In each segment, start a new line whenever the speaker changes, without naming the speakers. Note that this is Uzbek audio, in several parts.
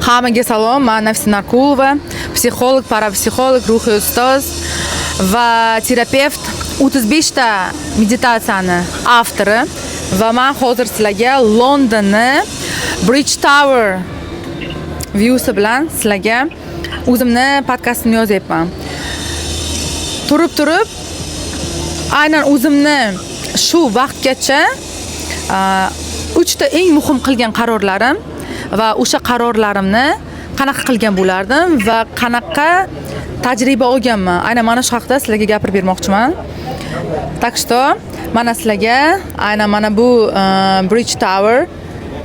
Hammaga salom, man Nafisa Narkulova, psixolog, parapsixolog, ruhiy ustoz va terapevt, 35 ta meditatsiyani avtori va man hozir sizlarga Londonni Bridge Tower viewsi bilan sizlarga o'zimni podkastimni yozyapman. Turib turib aynan o'zimni shu vaqtgacha uchta eng muhim qilgan qarorlarim va o'sha qarorlarimni qanaqa qilgan bo'lardim va qanaqa tajriba olganman. Aynan mana shu haqida sizlarga gapirib bermoqchiman. Так что mana sizlarga aynan mana bu Bridge Tower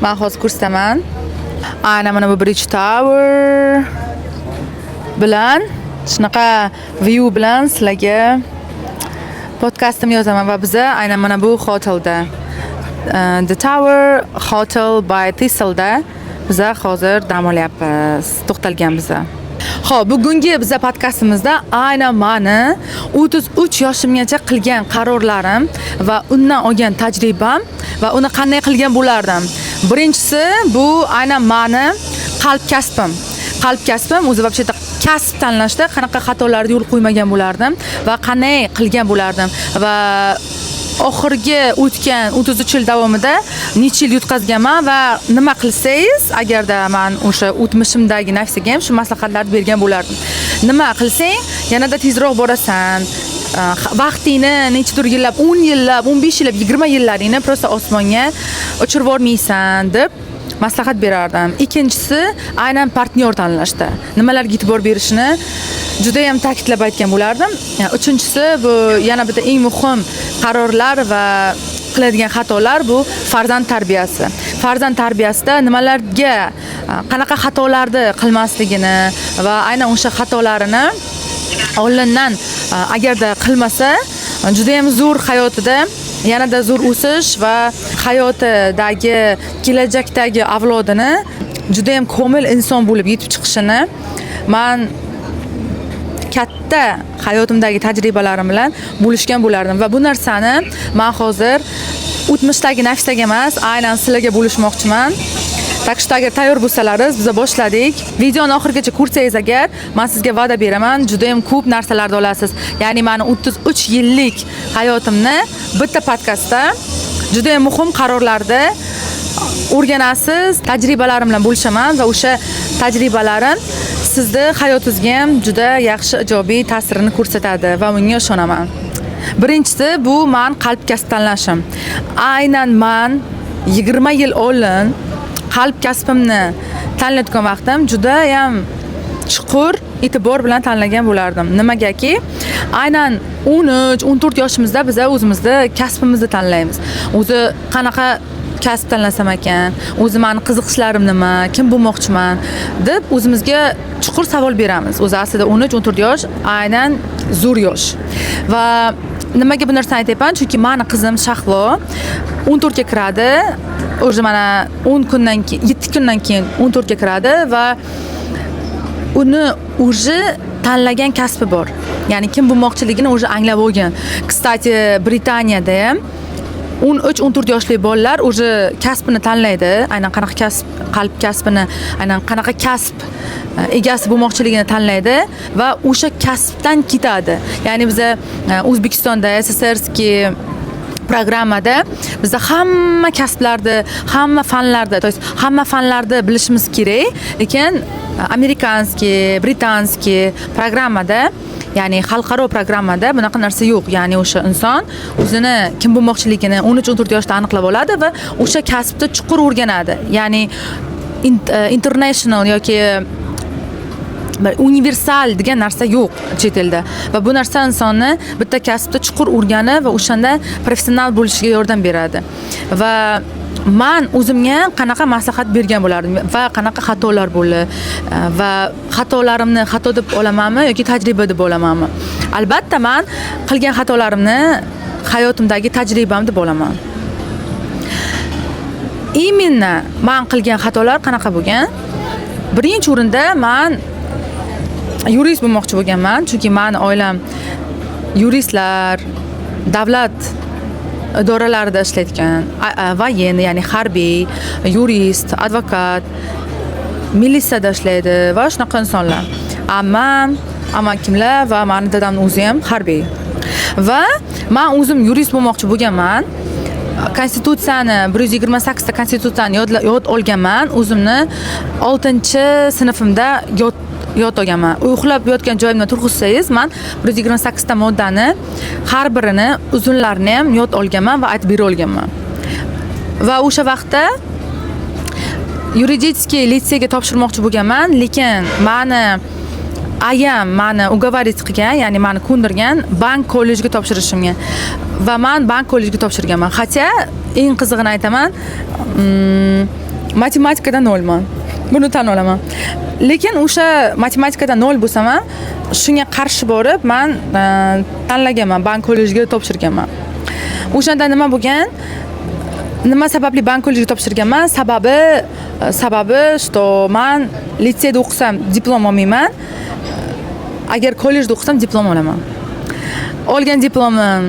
man hozir ko'rsataman. Aynan mana bu Bridge Tower bilan, shunaqa view bilan sizlarga podkastimni yozaman va biza aynan mana bu hotelda, The Tower Hotel by Thistle'da biza hozir dam olyapmiz, to'xtalgan biza. Xo'p, bugungi biza podkastimizda aynan mani 33 yoshimgacha qilgan qarorlarim va undan olgan tajribam va uni qanday qilgan bo'lardim. Birinchisi, bu aynan mani qalb kasbim. Qalb kasbim o'zi, вообще-то kasb tanlashda qanaqa xatolarga yo'l qo'ymagan bo'lardim va qanday qilgan bo'lardim va oxirgi o'tgan 33 yil davomida necha yil yutqazganman va nima qilsangiz, agarda man o'sha o'tmishimdagi Nafisaga ham shu maslahatlarni bergan bo'lardim. Nima qilsang, yanada tezroq borasan, vaqtingni nechadir yillab, 10 yillab, 15 yillab, 20 yillaringni просто osmonga uchirib yubormaysan, deb maslahat berardim. Ikkinchisi, aynan partnyor tanlashda nimalarga e'tibor berishni judayam ta'kidlab aytgan bo'lardim. Uchinchisi, bu yana bitta eng muhim qarorlar va qiladigan xatolar, bu farzand tarbiyasi. Farzand tarbiyasida nimalarga, qanaqa xatolarni qilmasligini va aynan o'sha xatolarini oldindan agarda qilmasa, judayam zo'r hayotida yanada zo'r o'sish va hayotidagi kelajakdagi avlodini judayam komil inson bo'lib yetib chiqishini man katta hayotimdagi tajribalarim bilan bo'lishgan bo'lardim. Va bu narsani man hozir o'tmishdagi Nafisaga emas, aynan sizlarga bo'lishmoqchiman. Так что agar tayyor bo'lsalaringiz, biza boshladik. Videoni oxirigacha ko'rsangiz agar, man sizga va'da beraman, juda ham ko'p narsalarni olasiz. Ya'ni mani 33 yillik hayotimni bitta podkastda juda ham muhim qarorlarni o'rganasiz, tajribalarim bilan bo'lishaman va o'sha tajribalarim sizni hayotingizga ham juda yaxshi ijobiy ta'sirini ko'rsatadi va bunga ishonaman. Birinchisi, bu man qalb kasb tanlashim. Aynan man 20 yil oldin qalb kasbimni tanlayotgan vaqtim judayam chuqur e'tibor bilan tanlagan bo'lardim. Nimagaki, aynan 13, 14 yoshimizda biza o'zimizni kasbimizni tanlaymiz. O'zi qanaqa kasb tanlasam ekan, o'zi mani qiziqishlarim nima, kim bo'lmoqchiman, deb o'zimizga chuqur savol beramiz. O'zi aslida 13, 14 yosh aynan zo'r yosh. Va nimaga bu narsani aytyapman? Chunki mani qizim Shahlo 14 ga kiradi. Уже mana 10 kundan keyin, 7 kundan keyin 14 ga kiradi va uni уже tanlagan kasbi bor. Ya'ni kim bo'lmoqchiligini уже anglab olgan. Кстати, Britaniyada ham 13, 14 yoshli bolalar уже kasbini tanlaydi. Aynan qanaqa kasb, qalb kasbini, aynan qanaqa kasb egasi bo'lmoqchiligini tanlaydi va o'sha kasbdan ketadi. Ya'ni biza O'zbekistonda СССРский programmada bizda hamma kasblarni, hamma fanlarni, то есть hamma fanlarni bilishimiz kerak, lekin американский, британский programmada, ya'ni xalqaro programmada bunaqa narsa yo'q. Ya'ni o'sha inson o'zini kim bo'lmoqchiligini 13, 14 yoshda aniqlab oladi va o'sha kasbda chuqur o'rganadi. Ya'ni international yoki bir universal degan narsa yo'q chet elda va bu narsa insonni bitta kasbda chuqur o'rganib va o'shanda professional bo'lishiga yordam beradi. Va man o'zimga qanaqa maslahat bergan bo'lardim va qanaqa xatolar bo'ldi va xatolarimni xato deb olamanmi yoki tajriba deb olamanmi? Albatta, man qilgan xatolarimni hayotimdagi tajribam deb olaman. Именно man qilgan xatolar qanaqa bo'lgan? Birinchi o'rinda, man yurist bo'lmoqchi bo'lganman, chunki mani oilam yuristlar, davlat idoralarida ishlayotgan, военный, ya'ni harbiy, yurist, advokat. Militsiyada ishlaydi va shunaqa insonlar. Ammam, amakimlar va mani dadamni o'zi ham harbiy. Va man o'zim yurist bo'lmoqchi bo'lganman. Konstitutsiyani, 128 ta konstitutsiyani yod olganman. O'zimni 6-sinfimda yod olganman. Uxlab yotgan joyimdan turg'izsangiz, man 128 ta moddani har birini, uzunlarini ham yod olganman va aytib bera olganman. Va o'sha vaqtda юридический litseyga topshirmoqchi bo'lganman, lekin mani ayam mani уговорить qilgan, ya'ni mani ko'ndirgan bank kollejga topshirishimga. Va man bank kollejga topshirganman. Хотя eng qizig'ini aytaman, matematikadan nolman. Buni tan olaman. Lekin o'sha matematikadan nol bo'lsam ham, shunga qarshi borib man tanlaganman, bank kollejga topshirganman. O'shanda nima bo'lgan? Nima sababli bank kollejga topshirganman? Sababi, что man litseyda o'qisam, diplom olmayman. Agar kollejda o'qisam, diplom olaman. Olgan diplomim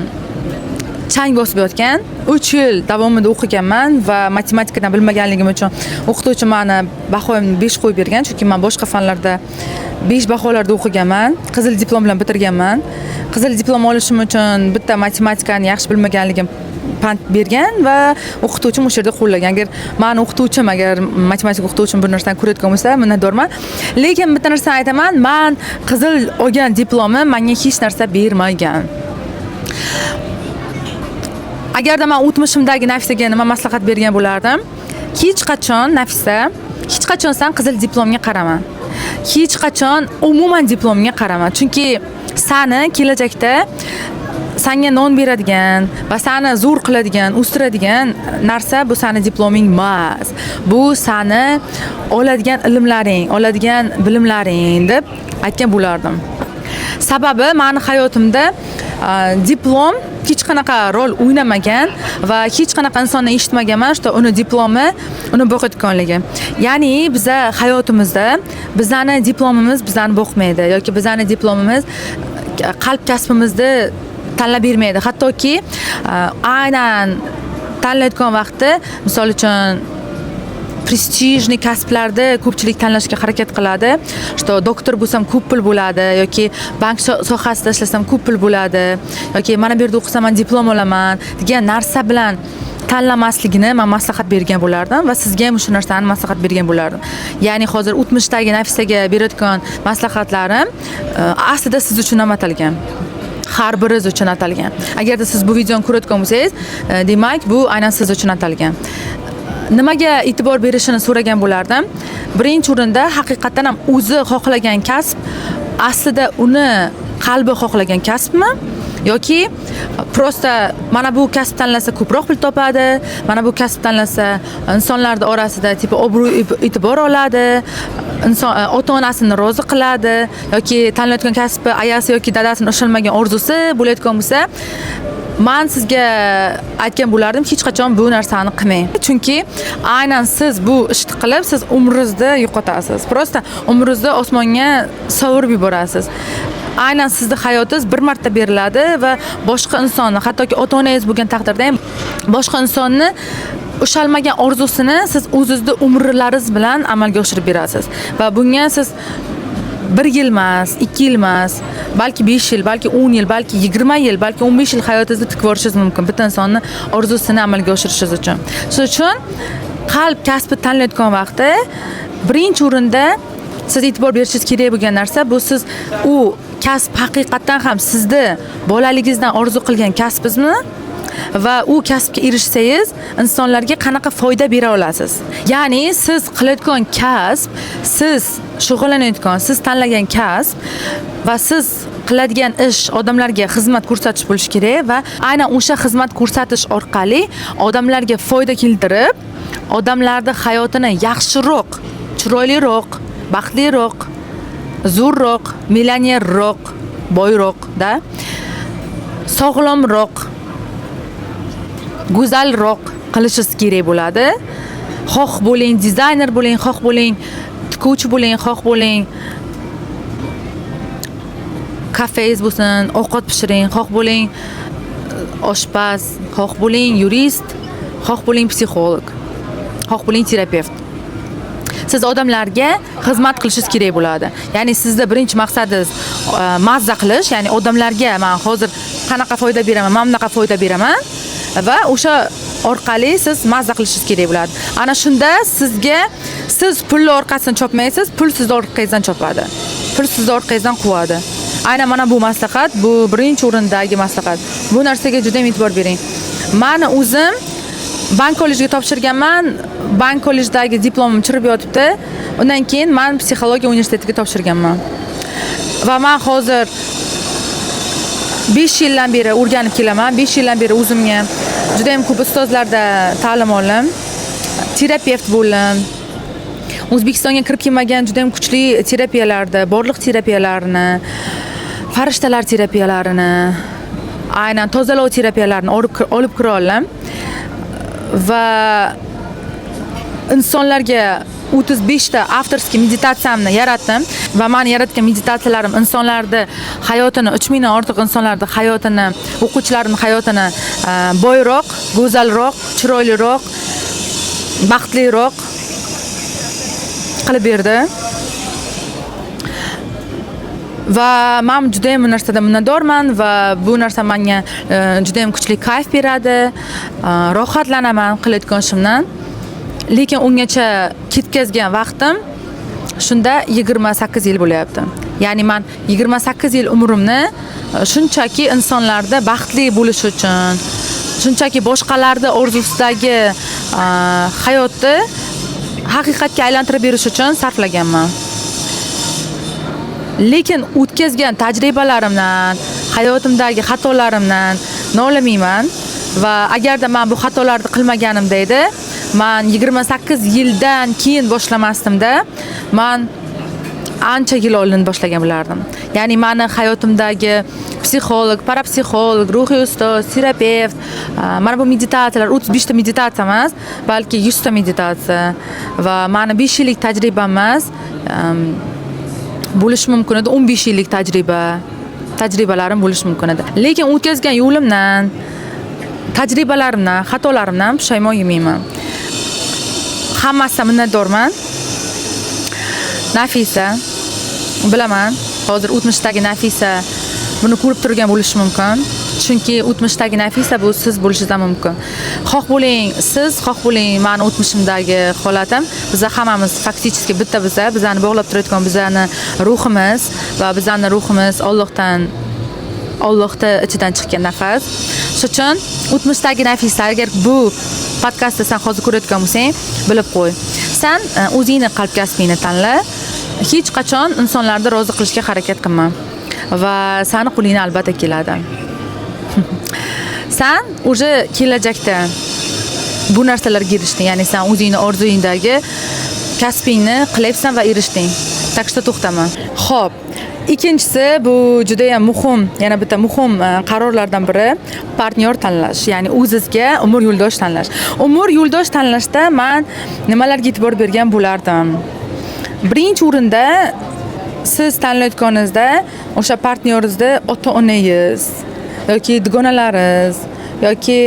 chang bosib yotgan. 3 yil davomida o'qiganman va matematikadan bilmaganligim uchun o'qituvchi mani bahoyimni 5 qo'yib bergan, chunki man boshqa fanlarda 5 baholarda o'qiganman. Qizil diplom bilan bitirganman. Qizil diplom olishim uchun bitta matematikani yaxshi bilmaganligim pand bergan va o'qituvchim o'sha yerda qo'llagan. Agar mani o'qituvchim, agar matematika o'qituvchim bir narsani ko'rayotgan bo'lsa, minnatdorman. Lekin bitta narsani aytaman, man qizil olgan diplomim menga hech narsa bermagan. Agarda man o'tmishimdagi Nafisaga nima maslahat bergan bo'lardim? Hech qachon, Nafisa, hech qachon san qizil diplomga qarama. Hech qachon umuman diplomga qarama. Chunki sani kelajakda sanga non beradigan va sani zo'r qiladigan, o'stiradigan narsa bu sani diploming emas. Bu sani oladigan ilmlaring, oladigan bilimlaring, deb aytgan bo'lardim. Sababi mani hayotimda diplom hech qanaqa rol o'ynamagan va hech qanaqa insondan eshitmaganman, что uni diplomi uni boqayotganligi. Ya'ni biza hayotimizda bizani diplomimiz bizani boqmaydi yoki bizani diplomimiz qalb kasbimizni tanlab bermaydi. Hattoki aynan tanlayotgan vaqtda, misol uchun, престижный kasblarni ko'pchilik tanlashga harakat qiladi, что doktor bo'lsam, ko'p pul bo'ladi yoki bank sohasida ishlasam, ko'p pul bo'ladi yoki mana bu yerda o'qisam, man diplom olaman degan narsa bilan tanlamasligini man maslahat bergan bo'lardim va sizga ham shu narsani maslahat bergan bo'lardim. Ya'ni hozir o'tmishdagi Nafisaga berayotgan maslahatlarim aslida siz uchun ham atalgan, har biringiz uchun atalgan. Agarda siz bu videoni ko'rayotgan bo'lsangiz, demak, bu aynan siz uchun atalgan. Nimaga e'tibor berishini so'ragan bo'lardim. Birinchi o'rinda, haqiqatdan ham o'zi xohlagan kasb aslida uni qalbi xohlagan kasbmi yoki просто mana bu kasb tanlasa, ko'proq pul topadi, mana bu kasb tanlasa, insonlarni orasida типа obro', e'tibor oladi, inson ota onasini rozi qiladi yoki tanlayotgan kasbi ayasi yoki dadasini ushalmagan orzusi bo'layotgan bo'lsa, man sizga aytgan bo'lardim: hech qachon bu narsani qilmang, chunki aynan siz bu ishni qilib, siz umringizni yo'qotasiz, просто umringizni osmonga sovurib yuborasiz. Aynan sizni hayotingiz bir marta beriladi va boshqa insonni, hattoki ota onangiz bo'lgan taqdirda ham, boshqa insonni ushalmagan orzusini siz o'zizni umrlaringiz bilan amalga oshirib berasiz va bunga siz bir yil emas, 2 yil emas, balki 5 yil, balki 10 yil, balki 20 yil, balki 15 yil hayotingizni tikib yuborishingiz mumkin bitta insonni orzusini amalga oshirishingiz uchun. Shuning uchun qalb kasbi tanlayotgan vaqtda birinchi o'rinda siz e'tibor berishingiz kerak bo'lgan narsa bu siz u kasb haqiqatdan ham sizni bolaligingizdan orzu qilgan kasbingizmi va u kasbga erishsangiz, insonlarga qanaqa foyda bera olasiz. Ya'ni siz qilayotgan kasb, siz shug'ullanayotgan, siz tanlagan kasb va siz qiladigan ish odamlarga xizmat ko'rsatish bo'lishi kerak va aynan o'sha xizmat ko'rsatish orqali odamlarga foyda keltirib, odamlarni hayotini yaxshiroq, chiroyliroq, baxtliroq, zo'rroq, millionerroq, boyroq da, sog'lomroq, go'zalroq qilishingiz kerak bo'ladi. Xoh bo'ling dizayner bo'ling, xoh bo'ling tikuvchi bo'ling, xoh bo'ling kafengiz bo'lsin, ovqat pishiring, xoh bo'ling oshpaz, xoh bo'ling yurist, xoh bo'ling psixolog, xoh bo'ling terapevt. Siz Siz odamlarga xizmat qilishingiz kerak bo'ladi. Ya'ni sizda birinchi maqsadingiz mazza qilish, ya'ni odamlarga man hozir qanaqa foyda beraman, mana bunaqa foyda beraman va o'sha orqali siz mazza qilishingiz kerak bo'ladi. Ana shunda sizga, siz pulni orqasidan chopmaysiz, pul sizni orqangizdan chopadi. Pul sizni orqangizdan quvadi. Aynan mana bu maslahat, bu birinchi o'rindagi maslahat. Bu narsaga juda ham e'tibor bering. Mani o'zim bank kollejiga topshirganman. Bank kollejdagi diplomim chirib yotibdi. Undan keyin man psixologiya universitetiga topshirganman. Va man hozir 5 yildan beri o'rganib kelaman. 5 yildan beri o'zimga juda ham ko'p ustozlarda ta'lim oldim. Terapevt bo'ldim. O'zbekistonga kirib kelmagan juda ham kuchli terapiyalarda, borliq terapiyalarini, farishtalar terapiyalarini, aynan tozalov terapiyalarini olib kira oldim. Va insonlarga 35 ta авторский meditatsiyamni yaratdim va mani yaratgan meditatsiyalarim insonlarni hayotini, 3000 dan ortiq insonlarni hayotini, o'quvchilarimning hayotini boyroq, go'zalroq, chiroyliroq, baxtliroq qilib berdi. Va man juda ham bu narsadan minnatdorman va bu narsa menga juda ham kuchli kayf beradi. Rohatlanaman qilayotgan ishimdan. Lekin ungacha ketkazgan vaqtim shunda 28 yil bo'lyapti. Ya'ni man 28 yil umrimni shunchaki insonlarda baxtli bo'lish uchun, shunchaki boshqalarni orzusidagi hayotni haqiqatga aylantirib berish uchun sarflaganman. Lekin o'tkazgan tajribalarimdan, hayotimdagi xatolarimdan nolimayman va agarda man bu xatolarni qilmaganimda edi, man 28 yildan keyin boshlamasdimda, man ancha yil oldin boshlagan bo'lardim. Ya'ni mani hayotimdagi psixolog, parapsixolog, ruhiy ustoz, terapevt, mana bu meditatsiyalar 35 ta meditatsiya emas, balki 100 ta meditatsiya va mani 5 yillik tajribam emas, bo'lishi mumkin edi 15 yillik tajribalarim bo'lishi mumkin edi. Lekin o'tkazgan yo'limdan, tajribalarimdan, xatolarimdan pushaymon yemayman. Hammasidan minnatdorman. Nafisa, bilaman, hozir o'tmishdagi Nafisa buni ko'rib turgan bo'lishi mumkin. Chunki o'tmishdagi Nafisa bu siz bo'lishingiz ham mumkin. Xoh bo'ling siz, xoh bo'ling mani o'tmishimdagi holatim. Biza hammamiz фактически bitta biza, bizani bog'lab turayotgan bizani ruhimiz va bizani ruhimiz Allohda ichidan chiqqan nafas. Shuning uchun o'tmishdagi Nafisa, agar bu podkastni sen hozir ko'rayotgan bo'lsang, bilib qo'y. San o'zingni qalb kasbingni tanla. Hech qachon insonlarni rozi qilishga harakat qilma. Va sani qo'lingdan albatta keladi. San уже kelajakda bu narsalarga erishding. Ya'ni san o'zingni orzuyingdagi kasbingni qilyapsan va erishding. Так что to'xtama. Xo'p, ikkinchisi, bu juda ham muhim, yana bitta muhim qarorlardan biri partnyor tanlash, ya'ni o'zizga umr yo'ldosh tanlash. Umr yo'ldosh tanlashda man nimalarga e'tibor bergan bo'lardim? Birinchi o'rinda siz tanlayotganingizda o'sha partnyoringizni ota-onangiz yoki dugonalaringiz yoki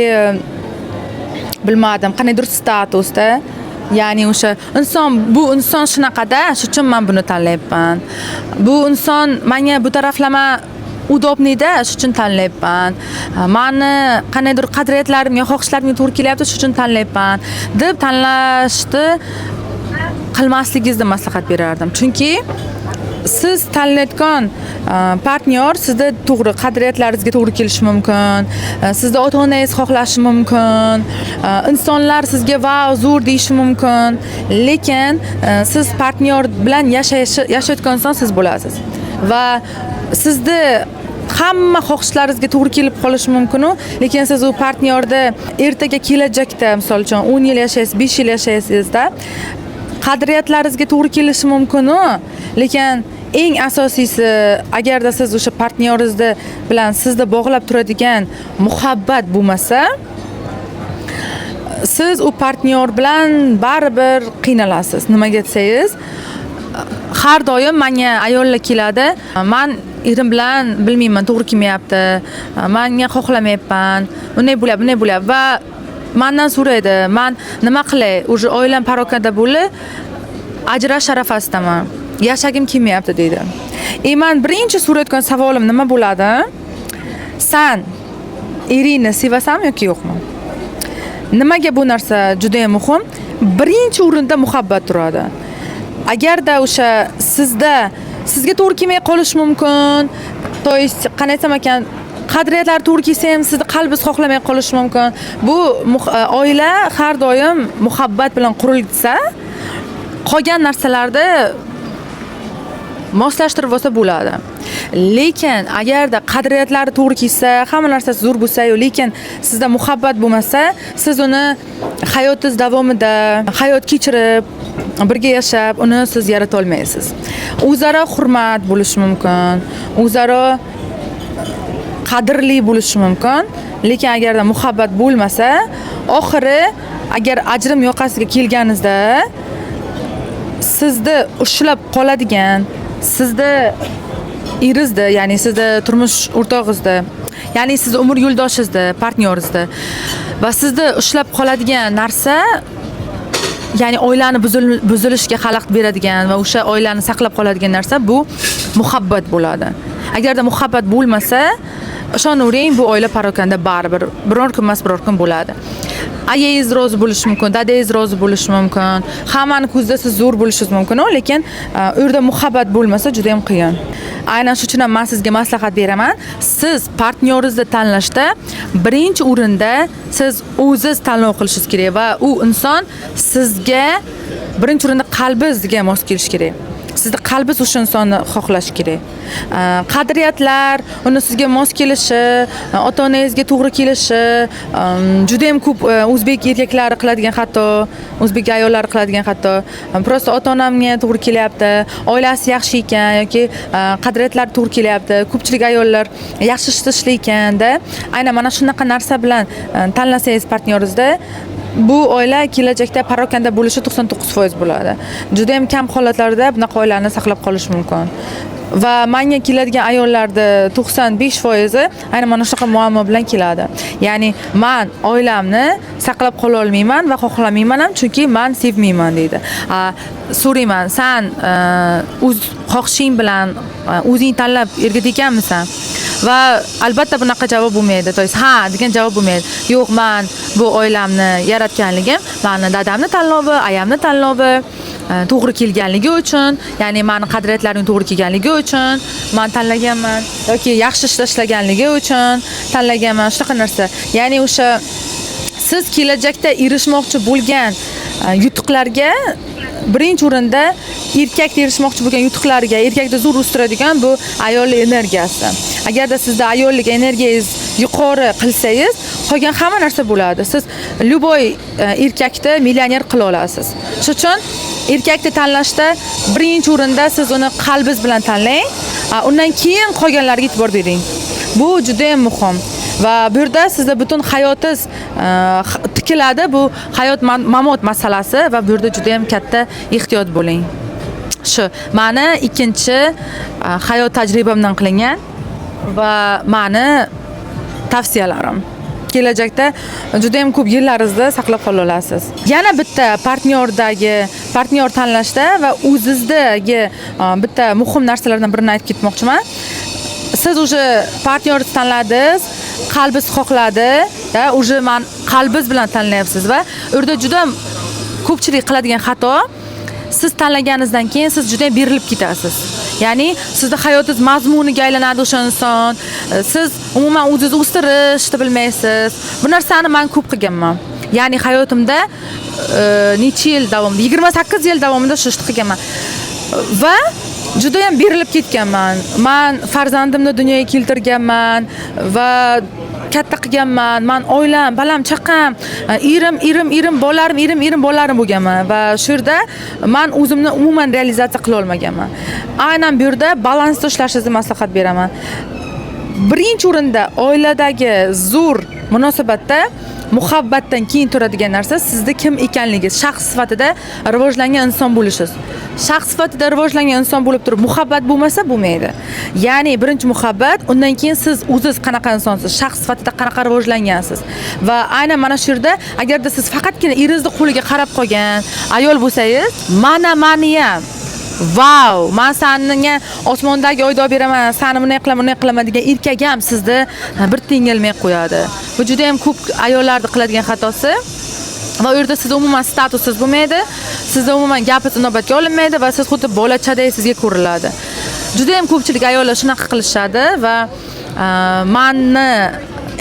bilmadim, qandaydir statusda, ya'ni o'sha inson, bu inson shunaqada, shu uchun man buni tanlayapman. Bu inson menga bu taraflama удобный da, shu uchun tanlayapman. Mani qandaydir qadriyatlarimga, xohishlarimga to'g'ri kelyapti, shu uchun tanlayapman deb tanlashni qilmasligingizni maslahat berardim. Chunki siz tanlayotgan partnyor sizda to'g'ri qadriyatlaringizga to'g'ri kelishi mumkin, sizni ota onangiz xohlashi mumkin, insonlar sizga "Vau, zo'r" deyishi mumkin, lekin siz partnyor bilan yashayotgan inson siz bo'lasiz va sizni hamma xohishlaringizga to'g'ri kelib qolishi mumkinu, lekin siz u partnyorni ertaga, kelajakda, misol uchun, 10 yil yashaysiz, 5 yil yashaysizda, qadriyatlaringizga to'g'ri kelishi mumkinu, lekin eng asosiysi, agarda siz o'sha partnyoringizni bilan sizni bog'lab turadigan muhabbat bo'lmasa, siz u partnyor bilan baribir qiynalasiz. Nimaga desangiz, har doim manga ayollar keladi: "Man erim bilan, bilmayman, to'g'ri kelmayapti, manga xohlamayapman, unday bo'lyapti, bunday bo'lyapti" va mandan so'raydi: "Man nima qilay, уже oilam parokanda bo'ldi". Ajrash arafasidaman, yashagim kelmayapti, deydi. И man birinchi so'rayotgan savolim nima bo'ladi? San eringni sevasanmi yoki yo'qmi? Nimaga bu narsa juda muhim? Birinchi o'rinda muhabbat turadi. Agarda o'sha sizda, sizga to'g'ri kelmay qolishi mumkin, то есть, qanday aytsam ekan, qadriyatlar to'g'ri kelsa ham, sizni qalbingiz xohlamay qolishi mumkin. Bu oila har doim muhabbat bilan qurilsa, qolgan narsalarda moslashtirib olsa bo'ladi. Lekin agarda qadriyatlari to'g'ri kelsa, hamma narsasi zo'r bo'lsa-yu, lekin sizda muhabbat bo'lmasa, siz uni hayotingiz davomida hayot kechirib, birga yashab, uni siz yarata olmaysiz. O'zaro hurmat bo'lishi mumkin, o'zaro qadrli bo'lishi mumkin, lekin agarda muhabbat bo'lmasa, oxiri agar ajrim yoqasiga kelganingizda sizni ushlab qoladigan, sizni eringizni, ya'ni sizni turmush o'rtog'ingizni, ya'ni sizni umr yo'ldoshingizni, partnyoringizni va sizni ushlab qoladigan narsa, ya'ni oilani buzilishiga xalaqit beradigan va o'sha oilani saqlab qoladigan narsa bu muhabbat bo'ladi. Agarda muhabbat bo'lmasa, ishonavering, bu oila parokanda baribir biror kun emas, biror kun bo'ladi. Ayangiz rozi bo'lishi mumkin, dadangiz rozi bo'lishi mumkin, hammani ko'zida siz zo'r bo'lishingiz mumkin, lekin u yerda muhabbat bo'lmasa, juda ham qiyin. Aynan shu uchun ham man sizga maslahat beraman: siz partnyoringizni tanlashda birinchi o'rinda siz o'ziz tanlov qilishingiz kerak va u inson sizga birinchi o'rinda qalbingizga mos kelishi kerak. Sizni qalbingiz o'sha insonni xohlashi kerak. Qadriyatlar, uni sizga mos kelishi, ota onangizga to'g'ri kelishi, juda ham ko'p o'zbek erkaklari qiladigan xato, o'zbek ayollari qiladigan xato, просто ota onamga to'g'ri kelyapti, oilasi yaxshi ekan yoki qadriyatlari to'g'ri kelyapti, ko'pchilik ayollar yaxshi ishda ishlaykanda, aynan mana shunaqa narsa bilan tanlasangiz partnyoringizni, bu oila kelajakda parokanda bo'lishi 99% bo'ladi. Juda ham kam holatlarda bunaqa oilani saqlab qolish mumkin. Va manga keladigan ayollarni 95 foizi aynan mana shunaqa muammo bilan keladi. Ya'ni man oilamni saqlab qola olmayman va xohlamayman ham, chunki man sevmayman, deydi. So'rayman, san o'z xohishing bilan o'zing tanlab erga tekkanmisan? Va albatta bunaqa javob bo'lmaydi. То есть ha degan javob bo'lmaydi. Yo'q, man bu oilamni yaratganligim mani dadamni tanlovi, ayamni tanlovi, to'g'ri kelganligi uchun, ya'ni mani qadriyatlarim to'g'ri kelganligi uchun man tanlaganman yoki yaxshi ishda ishlaganligi uchun tanlaganman, shunaqa narsa. Ya'ni o'sha siz kelajakda erishmoqchi bo'lgan yutuqlarga, birinchi o'rinda erkakda erishmoqchi bo'lgan yutuqlarga, erkakda zo'r o'stiradigan bu ayollik energiyasi. Agarda sizda ayollik energiyangiz yuqori qilsangiz, qolgan hamma narsa bo'ladi. Siz любой erkakni millioner qila olasiz. Shuning uchun erkakni tanlashda birinchi o'rinda siz uni qalbingiz bilan tanlang, undan keyin qolganlarga e'tibor bering. Bu juda ham muhim va bu yerda sizda butun hayotingiz tikiladi. Bu hayot mamot masalasi va bu yerda juda ham katta ehtiyot bo'ling. Shu mani ikkinchi hayot tajribamdan qilingan va mani tavsiyalarim. Kelajakda juda ham ko'p yillaringizni saqlab qola olasiz. Yana bitta partnyordagi, partnyor tanlashda va o'zizdagi bitta muhim narsalardan birini aytib ketmoqchiman. Siz уже partnyor tanladingiz, qalbingiz xohladi, da, уже man qalbingiz bilan tanlayapsiz va u yerda juda ko'pchilik qiladigan xato: siz tanlaganingizdan keyin siz juda berilib ketasiz. Ya'ni sizni hayotingiz mazmuniga aylanadi o'sha inson. Siz umuman o'zingizni o'stirishni bilmaysiz. Bu narsani man ko'p qilganman. Ya'ni hayotimda necha yil davomida, 28 yil davomida shu ishni qilganman va judayam berilib ketganman. Man farzandimni dunyoga keltirganman va katta qilganman. Man oilam, balam, chaqam, erim, erim, erim, bolalarim, erim, erim, bolalarim bo'lganman va shu yerda man o'zimni umuman realizatsiya qila olmaganman. Aynan bu yerda balansda ishlashingizni maslahat beraman. Birinchi o'rinda oiladagi zo'r munosabatda Muhabbatdan keyin turadigan narsa sizni kim ekanligingiz, shaxs sifatida rivojlangan inson bo'lishingiz. Shaxs sifatida rivojlangan inson bo'lib turib, muhabbat bo'lmasa, bo'lmaydi. Ya'ni birinchi muhabbat, undan keyin siz o'ziz qanaqa insonsiz, shaxs sifatida qanaqa rivojlangansiz. Va aynan mana shu yerda, agarda siz faqatgina eringizni qo'liga qarab qolgan ayol bo'lsangiz, mana mani ham, "Vau, man sanga osmondagi oyni olib beraman, sani bunday qilaman, bunday qilaman" degan erkak ham sizni bir tiyin ilmay qo'yadi. Bu juda ham ko'p ayollarni qiladigan xatosi. Va u yerda sizda umuman statusiz bo'lmaydi, sizda umuman gapingiz inobatga olinmaydi va siz xuddi bolachaday sizga ko'riladi. Juda ham ko'pchilik ayollar shunaqa qilishadi va mani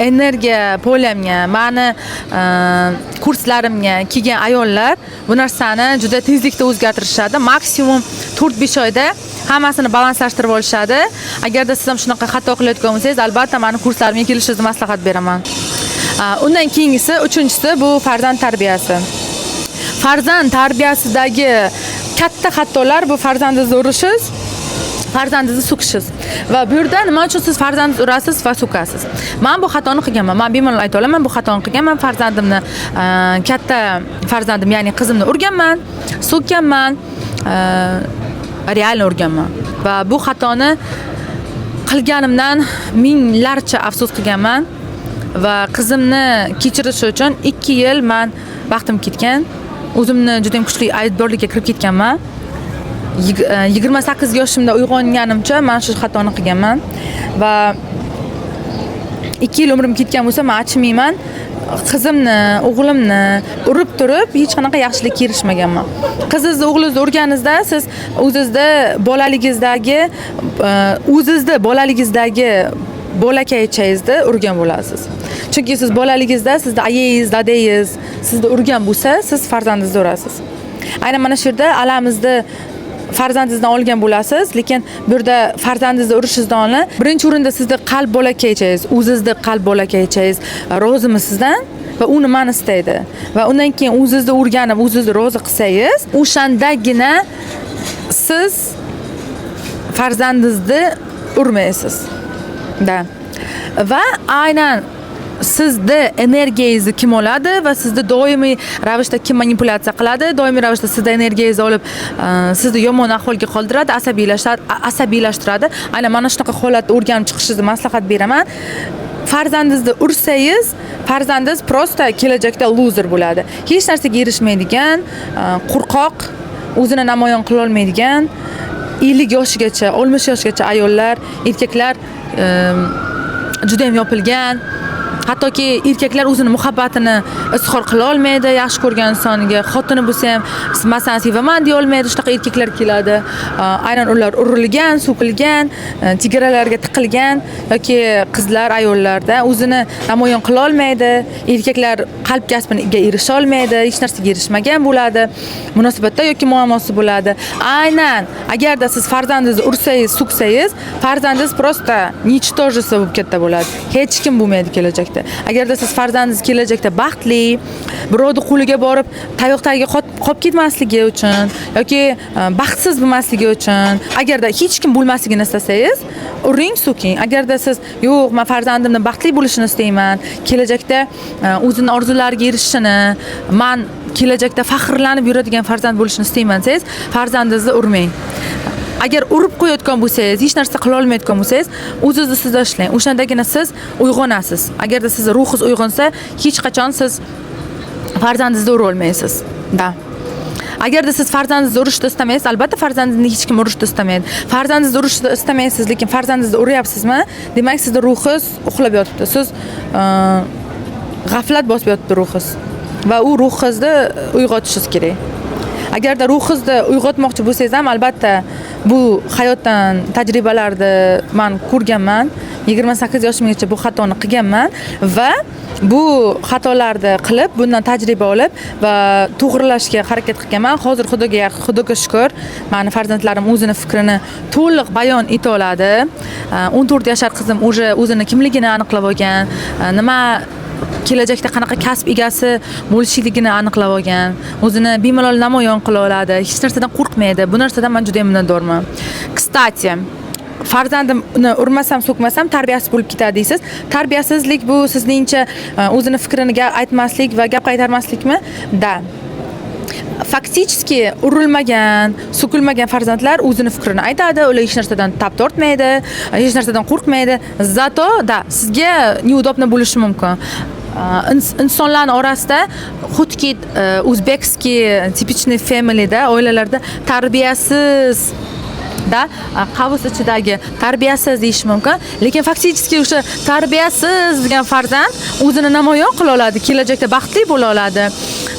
energiya поля mga, mani kurslarimga kelgan ayollar bu narsani juda tezlikda o'zgartirishadi. Maksimum 4-5 oyda hammasini balanslashtirib olishadi. Agarda siz ham shunaqa xato qilayotgan bo'lsangiz, albatta mani kurslarimga kelishingizni maslahat beraman. Undan keyingisi, uchinchisi, bu farzand tarbiyasi. Farzand tarbiyasidagi katta xatolar bu farzandingizni urishingiz, farzandingizni so'kishingiz. Va bu yerda nima uchun siz farzandingizni urasiz va so'kasiz? Man bu xatoni qilganman. Man bemalol ayta olaman, bu xatoni qilganman. Farzandimni, katta farzandim, ya'ni qizimni urganman, so'kkanman, реально urganman va bu xatoni qilganimdan minglarcha afsus qilganman va qizimni kechirish uchun 2 yil man vaqtim ketgan. O'zimni juda ham kuchli aybdorlikka kirib ketganman. 28 yoshimda uyg'onganimcha man shu xatoni qilganman va 2 yil umrim ketgan bo'lsa, man achinmayman. Qizimni, o'g'limni urib turib, hech qanaqa yaxshilikka erishmaganman. Qizingizni, o'g'lingizni urganingizda siz o'zizni bolaligingizdagi bolakaychangizni urgan bo'lasiz. Chunki siz bolaligingizda sizni ayangiz, dadangiz sizni urgan bo'lsa, siz farzandingizni urasiz. Aynan mana shu yerda alamizni farzandingizdan olgan bo'lasiz, lekin bu yerda farzandingizni urishingizdan oldin birinchi o'rinda sizni qalb bolakaychangiz, o'zizni qalb bolakaychangiz rozimi sizdan va u nimani istaydi, va undan keyin o'zingizni o'rganib, o'zingizni rozi qilsangiz, o'shandagina siz farzandingizni urmaysiz da. Va aynan sizni energiyangizni kim oladi va sizni doimiy ravishda kim manipulyatsiya qiladi, doimiy ravishda sizni energiyangizni olib, sizni yomon ahvolga qoldiradi, asabiylashtiradi. Aynan mana shunaqa holatni o'rganib chiqishingizni maslahat beraman. Farzandingizni ursangiz, farzandingiz просто kelajakda loser bo'ladi, hech narsaga erishmaydigan, qo'rqoq, o'zini namoyon qilolmaydigan. 50 yoshigacha, 60 yoshgacha ayollar, erkaklar judayam yopilgan. Hattoki erkaklar o'zini muhabbatini izhor qila olmaydi yaxshi ko'rgan insoniga. Xotini bo'lsa ham, "Man seni sevaman" deya olmaydi. Shunaqa erkaklar keladi. Aynan ular urilgan, so'kilgan, chegaralarga tiqilgan yoki qizlar, ayollarda o'zini namoyon qila olmaydi. Erkaklar qalb kasbiga erisha olmaydi, hech narsaga erishmagan bo'ladi, munosabatda yoki muammosi bo'ladi. Aynan agarda siz farzandingizni ursangiz, so'ksangiz, farzandingiz просто ничтожество bo'lib katta bo'ladi, hech kim bo'lmaydi kelajakda. Agarda siz farzandingiz kelajakda baxtli, birovni qo'liga borib tayoq tagiga qolib ketmasligi uchun yoki baxtsiz bo'lmasligi uchun, agarda hech kim bo'lmasligini istasangiz, uring, so'king. Agarda siz, "Yo'q, man farzandimni baxtli bo'lishini istayman, kelajakda o'zini orzulariga erishishini, man kelajakda faxrlanib yuradigan farzand bo'lishini istayman" desangiz, farzandingizni urmang. Agar urib qo'yayotgan bo'lsangiz, hech narsa qila olmayotgan bo'lsangiz, o'zingizni ustida ishlang. O'shandagina siz uyg'onasiz. Agarda sizni ruhingiz uyg'onsa, hech qachon siz farzandingizni ura olmaysiz da. Agarda siz farzandingizni urishni istamaysiz, albatta, farzandingizni hech kim urishni istamaydi, farzandingizni urishni istamaysiz, lekin farzandingizni uryapsizmi, demak, sizni ruhingiz uxlab yotibdi. Siz g'aflat bosib yotibdi ruhingiz va u ruhingizni uyg'otishingiz kerak. Agarda ruhingizni uyg'otmoqchi bo'lsangiz ham, albatta, bu hayotdan tajribalarni man ko'rganman. 28 yoshimgacha bu xatoni qilganman va bu xatolarni qilib, bundan tajriba olib va to'g'rilashga harakat qilganman. Hozir xudoga shukur, mani farzandlarim o'zini fikrini to'liq bayon eta oladi. 14 yashar qizim уже o'zini kimligini aniqlab olgan, nima, kelajakda qanaqa kasb egasi bo'lishligini aniqlab olgan, o'zini bemalol namoyon qila oladi, hech narsadan qo'rqmaydi. Bu narsadan man juda minnatdorman. Кстати. Farzandimni urmasam, so'kmasam, tarbiyasiz bo'lib ketadi, deysiz. Tarbiyasizlik bu sizningcha o'zini fikrini aytmaslik va gap qaytarmaslikmi? Да, фактически urilmagan, so'kilmagan farzandlar o'zini fikrini aytadi, ular hech narsadan tap tortmaydi, hech narsadan qo'rqmaydi. Зато, да, sizga неудобно bo'lishi mumkin. Insonlarni orasida xudki узбекский типичный familyda, oilalarda tarbiyasiz da, qavs ichidagi tarbiyasiz deyish mumkin, lekin фактически o'sha tarbiyasiz degan farzand o'zini namoyon qila oladi, kelajakda baxtli bo'la oladi,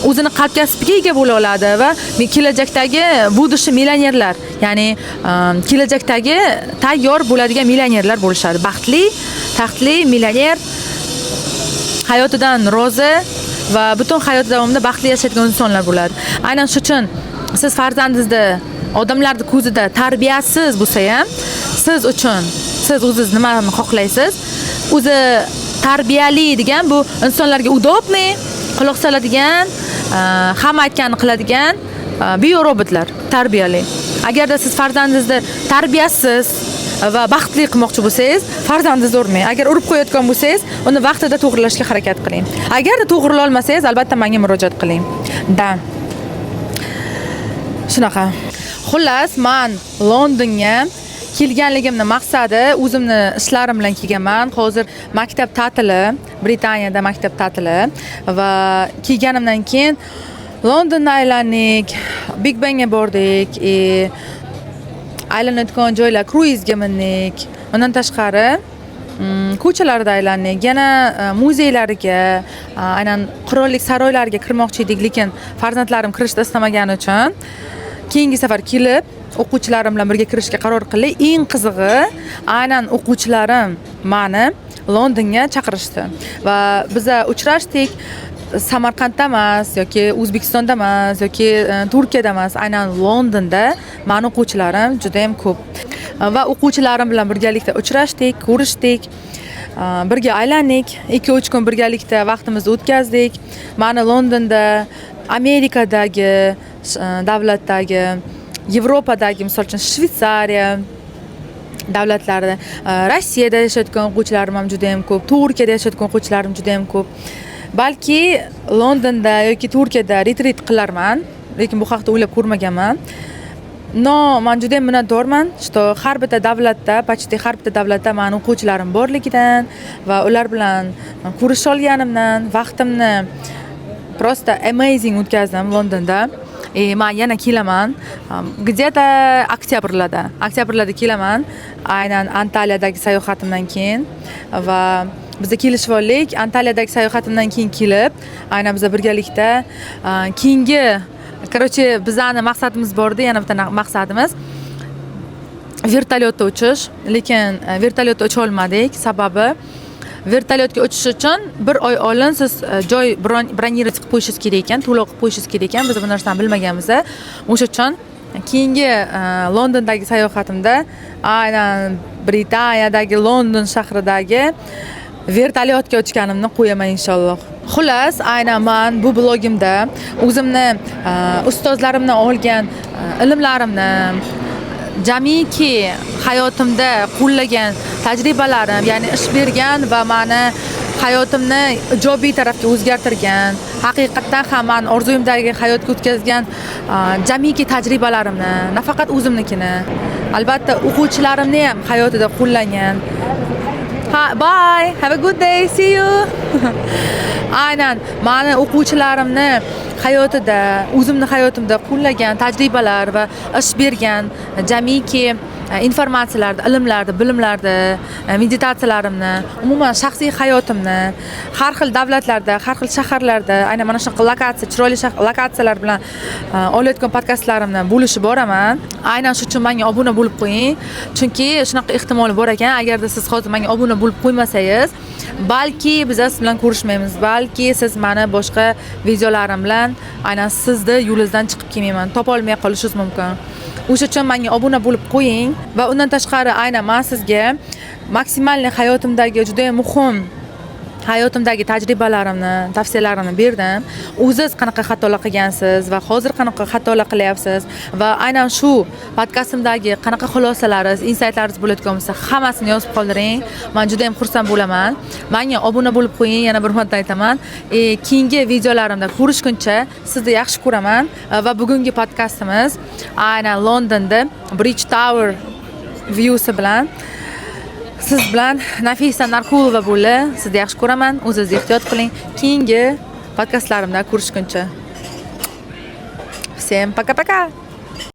o'zini qalb kasbiga ega bo'la oladi va kelajakdagi будущий millionerlar, ya'ni kelajakdagi tayyor bo'ladigan millionerlar bo'lishadi. Baxtli, taxtli millioner, hayotidan rozi va butun hayoti davomida baxtli yashaydigan insonlar bo'ladi. Aynan shu uchun siz farzandingizni odamlarni ko'zida tarbiyasiz bo'lsa ham, siz uchun, siz o'zingiz nimani xohlaysiz? O'zi tarbiyali degan bu insonlarga удобный, quloq soladigan, hamma aytganini qiladigan biorobotlar tarbiyali. Agarda siz farzandingizni tarbiyasiz va baxtli qilmoqchi bo'lsangiz, farzandingizni urmang. Agar urib qo'yayotgan bo'lsangiz, uni vaqtida to'g'rilashga harakat qiling. Agarda to'g'rilay olmasangiz, albatta menga murojaat qiling. Да, shunaqa. Xullas, man Londonga kelganligimni maqsadi, o'zimni ishlarim bilan kelganman. Hozir maktab ta'tili, Britaniyada maktab ta'tili va kelganimdan keyin Londonni aylandik, Big Benga bordik и aylanayotgan joylar, kruizga mindik. Undan tashqari, ko'chalarda aylandik, yana muzeylariga, aynan qirollik saroylariga kirmoqchi edik, lekin farzandlarim kirishni istamagani uchun keyingi safar kelib o'quvchilarim bilan birga kirishga qaror qildik. Eng qizig'i, aynan o'quvchilarim mani Londonga chaqirishdi va biza uchrashdik. Samarqandda emas yoki O'zbekistonda emas yoki Turkiyada emas, aynan Londonda mani o'quvchilarim judayam ko'p va o'quvchilarim bilan birgalikda uchrashdik, ko'rishdik, birga aylandik, 2-3 kun birgalikda vaqtimizni o'tkazdik. Mani Londonda, Amerikadagi, davlatdagi, Yevropadagi, misol uchun, Shvetsariya davlatlarida, Rossiyada yashayotgan o'quvchilarim ham juda yam ko'p, Turkiyada yashayotgan o'quvchilarim juda yam ko'p. Balki Londonda yoki Turkiyada retrit qilarman, lekin bu haqda o'ylab ko'rmaganman. Но man juda yam minnatdorman, что har bitta davlatda, почти har bitta davlatda mani o'quvchilarim borligidan va ular bilan ko'risha olganimdan. Vaqtimni просто amazing o'tkazdim Londonda. И man yana kelaman где-то oktyabrlarda, oktyabrlarda kelaman, aynan Antaliyadagi sayohatimdan keyin. Va biza kelishib oldik, Antaliyadagi sayohatimdan keyin kelib, aynan biza birgalikda keyingi, короче, bizani maqsadimiz bordi, yana bitta maqsadimiz vertolyotda uchish, lekin vertolyotda ucha olmadik. Sababi, vertolyotga uchish uchun bir oy oldin siz joy бронировать qilib qo'yishingiz kerak ekan, to'lov qilib qo'yishingiz kerak ekan. Biz bu narsani bilmaganmiz. O'sha uchun keyingi Londondagi sayohatimda aynan Britaniyadagi London shahridagi vertolyotga uchganimni qo'yaman, inshaalloh. Xullas, aynan man bu blogimda o'zimni ustozlarimdan olgan ilmlarimni, jamiki hayotimda qo'llagan tajribalarim, ya'ni ish bergan va mani hayotimni ijobiy tarafga o'zgartirgan, haqiqatdan ham mani orzuyimdagi hayotga o'tkazgan jamiki tajribalarimni, nafaqat o'zimnikini, albatta o'quvchilarimni ham hayotida qo'llangan. Ha, bye, have a good day, see you. Aynan mani o'quvchilarimni hayotida, o'zimni hayotimda qo'llagan tajribalar va ish bergan jamiki informatsiyalarni, ilmlarni, bilimlarni, meditatsiyalarimni, umuman shaxsiy hayotimni har xil davlatlarda, har xil shaharlarda, aynan mana shunaqa lokatsiya, chiroyli lokatsiyalar bilan olayotgan podkastlarimni bo'lishib boraman. Aynan shu uchun menga obuna bo'lib qo'ying, chunki shunaqa ehtimol bor ekan, agarda siz hozir menga obuna bo'lib qo'ymasangiz, balki biz siz bilan ko'rishmaymiz, balki siz mani boshqa videolarim bilan aynan sizni yo'lingizdan chiqib kelmayman, topolmay qolishingiz mumkin. O'sha uchun menga obuna bo'lib qo'ying. Va undan tashqari, aynan man sizga максимальный hayotimdagi juda muhim Hayotimdagi tajribalarimni, tavsiyalarimni berdim. O'ziz qanaqa xatolar qilgansiz va hozir qanaqa xatolar qilyapsiz va aynan shu podkastimdagi qanaqa xulosalaringiz, insaytlaringiz bo'layotgan bo'lsa, hammasini yozib qoldiring. Man juda ham xursand bo'laman. Manga obuna bo'lib qo'ying, yana bir marta aytaman. Keyingi videolarimda ko'rishguncha sizni yaxshi ko'raman. Va bugungi podkastimiz aynan Londonda Bridge Tower viewsi bilan siz bilan Nafisa Narkulova bo'ldi. Sizni yaxshi ko'raman. O'zingizni ehtiyot qiling. Keyingi podkastlarimda ko'rishguncha. Всем пока-пока.